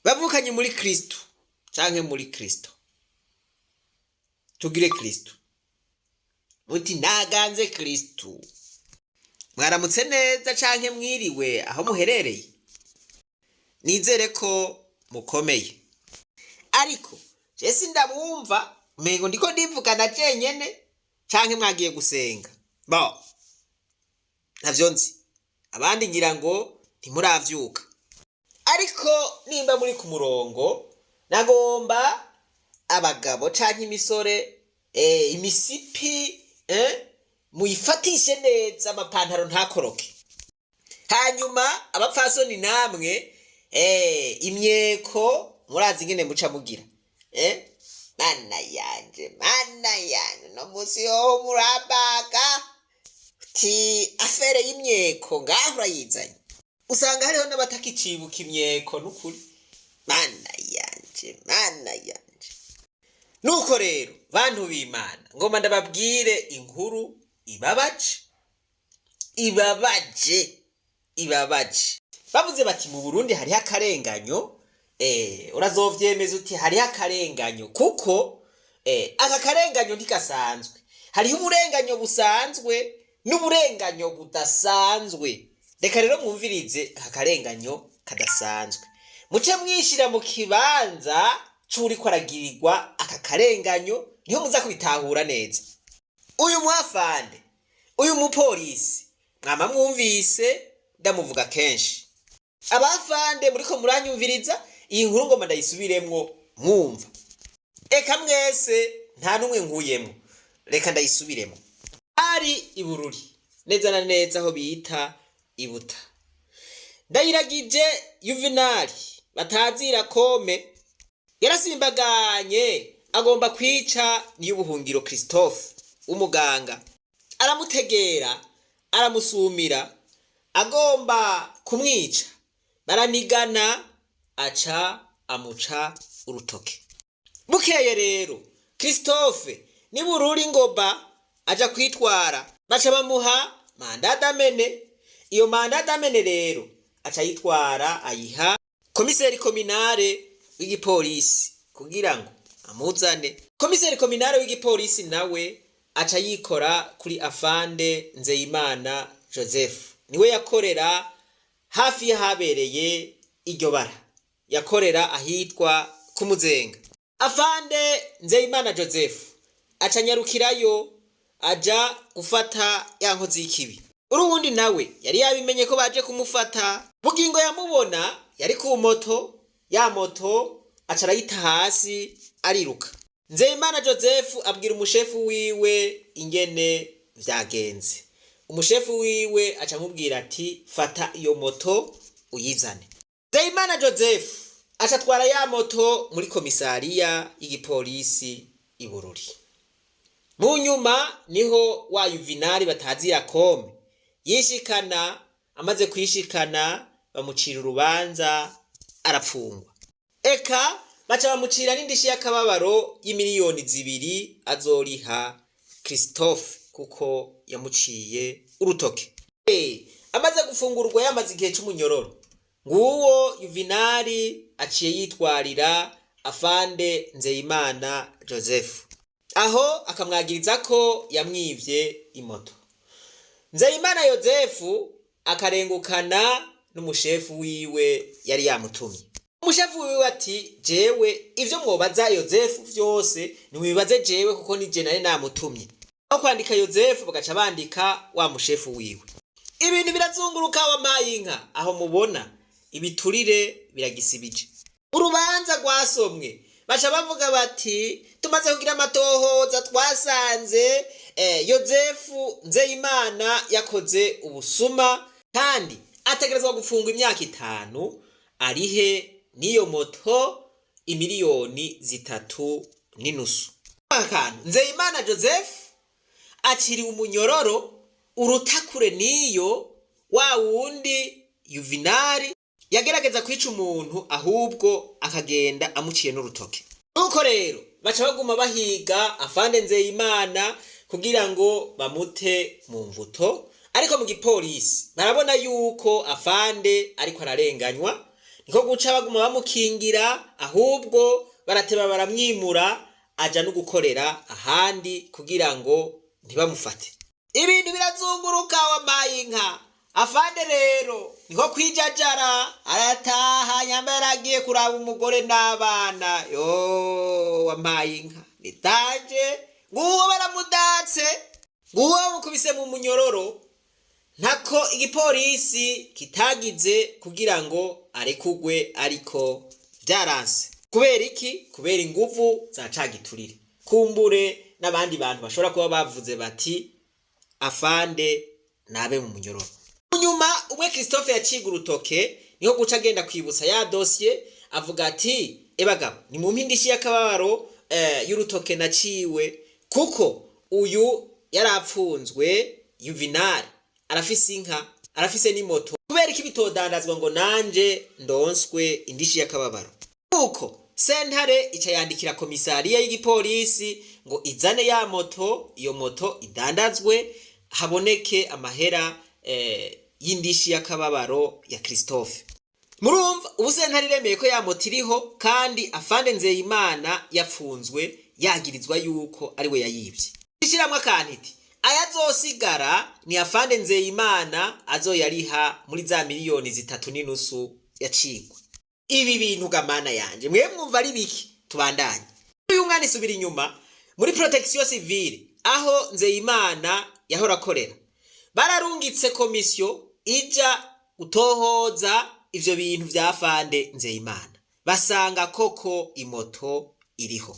Bavukanye muri Kristo canke muri Kristo, tugire Kristo muti naganze Kristo. Mwaramutse neza canke mwiriwe aho muherereye, nizere ko mukomeye. Ariko je sindabumva, umengo ndiko ndivugana jenyene, canke mwagiye gusenga. Bo ntavyo nzi, abandi ngira ngo ntimuravyuka. Ariko nimba muri ku murongo, nagomba abagabo canke imisore, imisipi, muyifatishe neza, amapantaro ntakoroke. Hanyuma abapfasoni namwe, imyeko murazi ingene muca mugira. Mana yanje, mana yanje, no musi yoho murabaga ti affaire y'imyeko ngaho urayizanye. Usanga hariho n'abatakicibuka imyeko n'ukuri. Mana yanje, mana yanje. Nuko rero bantu b'Imana, ngoma ndababwire inkuru ibabaje, ibabaje, ibabaje. Bavuze bati mu Burundi hariho akarenganyo, urazovyemeza uti hariho akarenganyo, kuko aka karenganyo ntigasanzwe. Hariho uburenganyo busanzwe n'uburenganyo budasanzwe. Reka rero mwumvirize aka karenganyo kadasanzwe, muce mwishira mu kibanza c'uriko aragirirwa aka karenganyo, niho muza kubitahura neza. Uyu mwafande, uyu mupolisi mwama mwumvise ndamuvuga kenshi. Abafande muriko muranyumviriza, iyi nkuru ngoma ndayisubiremwo mwumva. Eka mwese, nta n'umwe nkuyemwo, reka ndayisubiremwo. Ari ibururi neza na neza aho bita Ibuta. Ndayiragije Yuvenali batazira Kome yarasimbaganye agomba kwica Niy'ubuhungiro Christophe w'umuganga, aramutegera, aramusumira, agomba kumwica, baranigana, aca amuca urutoke. Bukeye rero Christophe nibururi ngoba aja kwitwara, baca bamuha mandat d'amener. Iyo mandat d'amener rero aca yitwara, ayiha commissaire communal w'igipolisi kugira ngo amuzane. Commissaire communal w'igipolisi nawe aca yikora kuri afande Nzeyimana Joseph, niwe yakorera hafi y'ahabereye iryo bara, yakorera ahitwa Kumuzenga. Afande Nzeyimana Joseph aca anyarukirayo, aja gufata ya nkozi y'ikibi. Uruwundi nawe yari yabimenye ko baje kumufata. Bugingo yamubona yari ku moto, ya moto aca arayita hasi, ariruka. Nzeyimana Joseph abwira umushefu wiwe ingene vyagenze. Umushefu wiwe aca amubwira ati: "Fata iyo moto uyizane." Nzeyimana Joseph aca atwara ya moto muri komisariya y'igipolisi i Bururi. Mu nyuma niho wa Yuvinari batazira Kome yishikana. Amaze kwishikana, bamucira urubanza, arapfungwa. Eka baca bamucira n'indishi y'akababaro y'imiliyoni 2 azoriha Christophe kuko yamuciye urutoke. Amaze gufungurwa, yamaze igihe c'umunyororo, nguwo Yuvinari aciye yitwarira afande Nzeyimana Joseph, aho akamwagiriza ko yamwivye imoto. Nzeyimana Yozefu akarengukana n'umushefu wiwe yari yamutumye. Umushefu wiwe ati: "Jewe ivyo mwobaza Yozefu vyose nimwibaze jewe, kuko ni je nari namutumye." Aho kwandika Yozefu, bagaca bandika wa mushefu wiwe. Ibintu birazunguruka, wampaye inka. Aho mubona ibiturire biragisibije. Urubanza rwasomwe, baca bavuga bati: "Tumaze kugira amatohoza, twasanze Yozefu Nzeyimana yakoze ubusuma kandi ategerezwa gufungwa imyaka 5, arihe n'iyo moto imiliyoni 3.5." Akantu, Nzeyimana Joseph aciriwe umunyororo urutakure n'iyo wa wundi Yuvinari yagerageza kwica umuntu, ahubwo akagenda amuciye n'urutoke. Nuko rero baca baguma bahiga afande Nzeyimana kugira ngo bamute mu mvuto. Ariko mu gipolisi barabona yuko afande ariko ararenganywa. Niko guca baguma bamukingira, ahubwo barateba baramwimura, aja no gukorera ahandi kugira ngo ntibamufate. Ibintu birazunguruka, wampaye inka. Afande rero niko kwijajara, arataha nyamba yaragiye kuraba umugore n'abana. Yo, wampaye inka nitaje, nguwo baramudatse, nguwo bamukubise mu munyororo. Ntako igipolisi kitagize kugira ngo arekugwe, ariko byaranse. Kubera iki? Kubera inguvu za cagiturire, kumbure n'abandi bantu bashobora kuba bavuze bati: "Afande nabe mu munyororo." Nyuma umwe Christophe yaciga urutoke, niho guca agenda kwibutsa ya dosiye, avuga ati: "Ebagabo, ni mu mpindishi y'akababaro y'urutoke naciwe, kuko uyu yarapfunzwe Juvenal arafise inka, arafise n'imoto. Kubera iki bitodandazwa ngo nanje ndonswe indishi y'akababaro?" Kuko sentare ica yandikira komisariya y'igipolisi ngo izane ya moto, iyo moto idandazwe, haboneke amahera y'indishi y'akababaro ya Christophe. Murumva, ubu sentare iremeye ko ya moto iriho, kandi afande Nzeyimana yapfunzwe yagirizwa yuko ari we yayivye. Ishiramwe akantiti ayazosigara ni afande Nzeyimana azoyariha muri za miliyoni 3.5 yacigwa. Ibi bintu gamana yanje, mwe mwumva ari biki? Tubandanye. Uyu mwana isubira inyuma muri protection civile, aho Nzeyimana yahora akorera, bararungitse komisiyo ija gutohoza ivyo bintu vya afande Nzeyimana, basanga koko imoto iriho.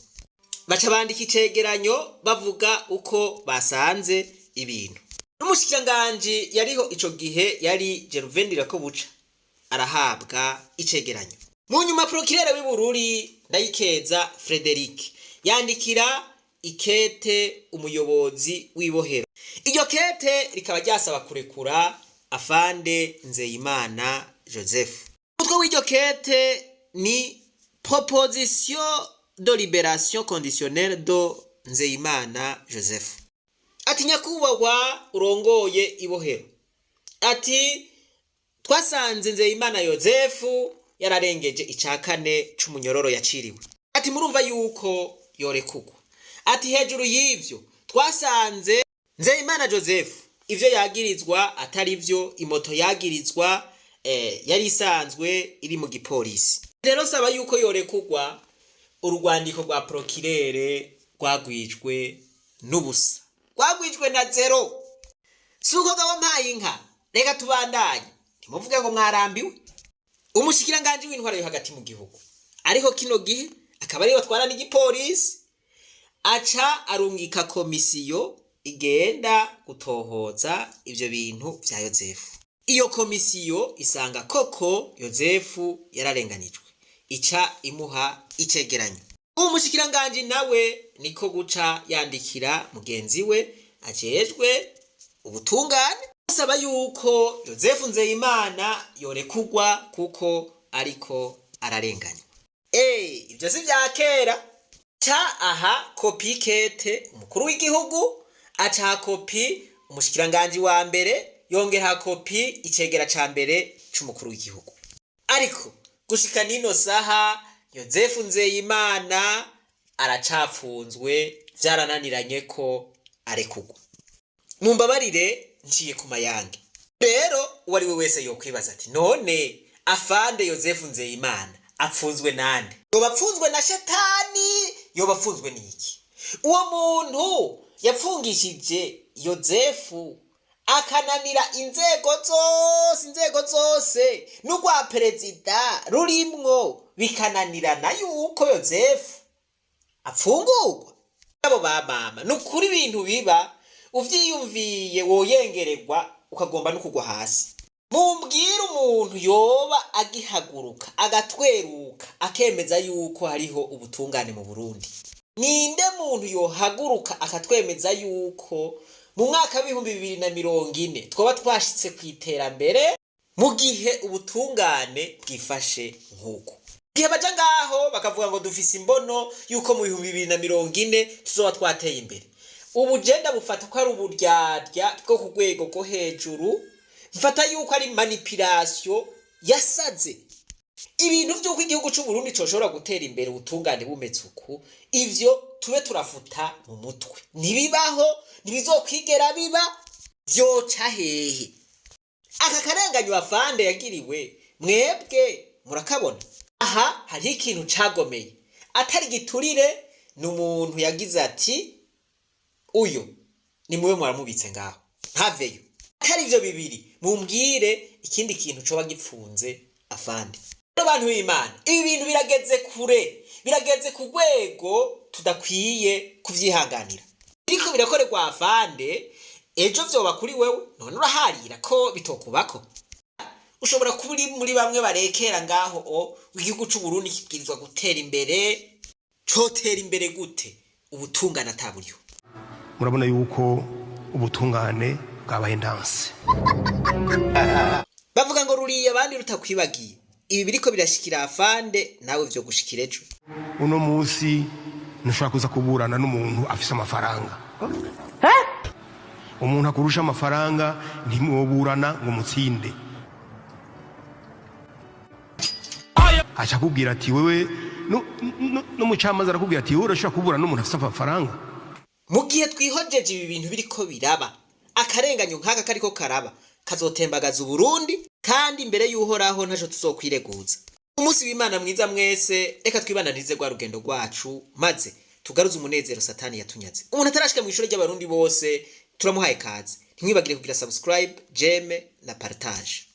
Baca bandika icegeranyo bavuga uko basanze ibintu. N'umushikiranganji yariho ico gihe yari Gervain Ndirakobuca arahabwa icegeranyo. Mu nyuma procureur w'iBururi Ndayikeza Frederic yandikira ikete umuyobozi w'ibohero. Iryo kete rikaba ryasaba kurekura afande Nzeyimana Joseph. Umutwe w'iryo kete ni "Proposition de libération conditionnelle de Nzeyimana Joseph". Ati: "Nyakubahwa urongoye ibohero," ati, "twasanze Nzeyimana Yozefu yararengeje ica kane c'umunyororo yaciriwe." Ati: "Murumva yuko yorekugwa." Ati: "Hejuru y'ivyo, twasanze Nzeyimana Joseph ivyo yagirizwa atari vyo. Imoto yagirizwa yari isanzwe iri mu gipolisi. Rero saba yuko yorekugwa." Urwandiko rwa procureur rwagwijwe n'ubusa, rwagwijwe na zéro. Si uko gabo mpaye inka? Reka tubandanye, ntimuvuge ngo mwarambiwe. Umushikiranganji w'intwaro yo hagati mu gihugu, ariko kino gihe akaba ariwe atwara n'igipolisi, aca arungika komisiyo igenda gutohoza ivyo bintu vya Yozefu. Iyo komisiyo isanga koko Yozefu yararenganijwe, ica imuha icegeranyo. Uwo mushikiranganji nawe niko guca yandikira mugenzi we ajejwe ubutungane, asaba yuko Yozefu Nzeyimana yorekugwa kuko ariko ararenganywa. Ibyo si vya kera. Ca aha kopi kete umukuru w'igihugu, aca kopi umushikiranganji wa mbere, yongera kopi icegera ca mbere c'umukuru w'igihugu. Ariko gushika nino saha Yozefu Nzeyimana aracapfunzwe, vyarananiranye ko arekugwa. Mumbabarire nciye ku mayange. Rero uwo ari we wese yokwibaza ati: "None afande Yozefu Nzeyimana apfunzwe nande? Yoba apfunzwe na shetani? Yoba apfunzwe n'iki?" Uwo muntu yapfungishije Yozefu akananira inzego zose, inzego zose n'urwa perezida rurimwo, bikananirana yuko Yozefu apfungurwa. Abo ba mama, ni ukuri ibintu biba uvyiyumviye woyengererwa, ukagomba no kugwa hasi. Mumbwire umuntu yoba agihaguruka agatweruka akemeza yuko hariho ubutungane mu Burundi. Ninde muntu yohaguruka akatwemeza yuko mu mwaka w'2040 twaba twashitse ku iterambere mu gihe ubutungane bwifashe nk'uko? Igihe baja ngaho bakavuga ngo dufise imbono yuko mu 2040 tuzoba twateye imbere, ubu jenda bufata ko ari uburyarya bwo ku rwego rwo hejuru, mfata yuko ari manipulation yasaze. Ibintu vy'uko igihugu c'Uburundi coshobora gutera imbere ubutungane bumeze uku, ivyo tube turafuta mu mutwe, ntibibaho, ntibizokwigera biba. Vyoca hehe? Aka karenganyo afande yagiriwe, mwebwe murakabona? Aha hariho ikintu cagomeye atari giturire. Ni umuntu yagize ati: "Uyu ni muwe muramubitse ngaho, ntaveyo." Atari ivyo bibiri, mumbwire ikindi kintu coba gipfunze afande. Rero bantu b'Imana, ibi bintu birageze kure, birageze ku rwego tudakwiye kuvyihanganira. Biriko birakorerwa afande, ejo vyoba kuri wewe. None uraharira ko bitokubako? Ushobora kuba uri muri bamwe barekera ngaho o igihugu c'Uburundi kibwirizwa gutera imbere. Cotera imbere gute ubutungane ataburiho? Murabona yuko ubutungane bwabaye ndanse. Bavuga ngo ruriye abandi rutakwibagiye. Ibi biriko birashikira afande, nawe vyo gushikira ejo. Uno munsi ntushobora kuza kuburana n'umuntu afise amafaranga. Umuntu akurusha amafaranga ntimwoburana ngo mutsinde. Aca akubwira ati: "Wewe", n'umucamanza arakubwira ati: "Wowe urashobora kuburana n'umuntu afise amafaranga?" Mu gihe twihojeje ibi bintu biriko biraba, akarenganyo nk'aka kariko karaba kazotembagaza Uburundi, kandi imbere y'Uhoraho ntaco tuzokwireguza. Umunsi w'Imana mwiza mwese. Reka twibananize rwa rugendo rwacu, maze tugaruze umunezero Satani yatunyaze. Umuntu atarashika mu ishuri ry'Abarundi bose, turamuhaye kaze. Ntimwibagire kugira subscribe, j'aime na partage.